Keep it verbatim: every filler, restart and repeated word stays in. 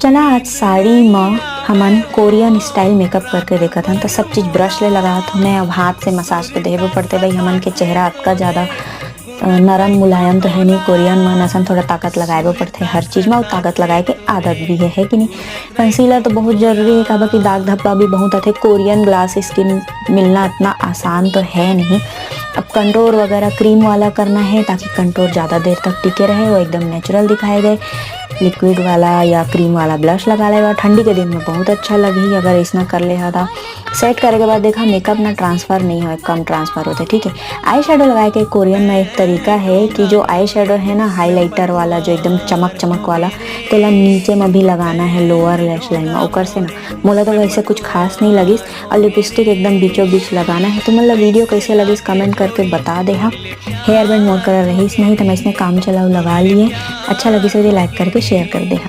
चला, आज साड़ी म हमन कोरियन स्टाइल मेकअप करके देखत हन। त सब चीज ब्रश ले लगात हन, अब हाथ से मसाज तो देहे बर पड़थे भाई, हमन के चेहरा अतका ज्यादा, अ, नरम मुलायम तो है नहीं। कोरियन मन असन थोड़ा ताकत लगाए बर पड़थे हर चीज म, अउ ताकत लगाए के आदत भी है, है कि नहीं? कंसीलर तो बहुत जरूरी है, काबर कि दाग धब्बा भी बहुत आथे। कोरियन ग्लास स्किन मिलना इतना आसान तो है नहीं। अब कंटूर वगैरह क्रीम वाला करना है, ताकि कंटूर ज्यादा देर तक टिके रहे, वो एकदम नेचुरल दिखाए दे। लिक्विड वाला या क्रीम वाला ब्लश लगा लेवा, ठंडी के दिन में बहुत अच्छा लगही अगर ऐसना कर ले हा। सेट करे के बाद देखा, मेकअप ना ट्रांसफर नहीं होए, कम ट्रांसफर होथे, ठीक है। आई शेडो लगाए के कोरियन में एक तरीका है कि जो आई शेडो है ना, हाईलाइटर वाला, जो एकदम चमक चमक वाला, तेला नीचे में भी लगाना है, लोअर लैश लाइन में। ओकर से ना, मोला तो वैसे कुछ खास नहीं लगिस, और लिपस्टिक एकदम बीचों बीच लगाना है। तुमन ला वीडियो कैसे लगिस, कमेंट करके बता देहा। हेयर बैंड मोर करा रहिस नहीं, तो मैं इसमें काम चलाऊ लगा लिए। अच्छा लगिस तो लाइक करके शेयर कर देहा।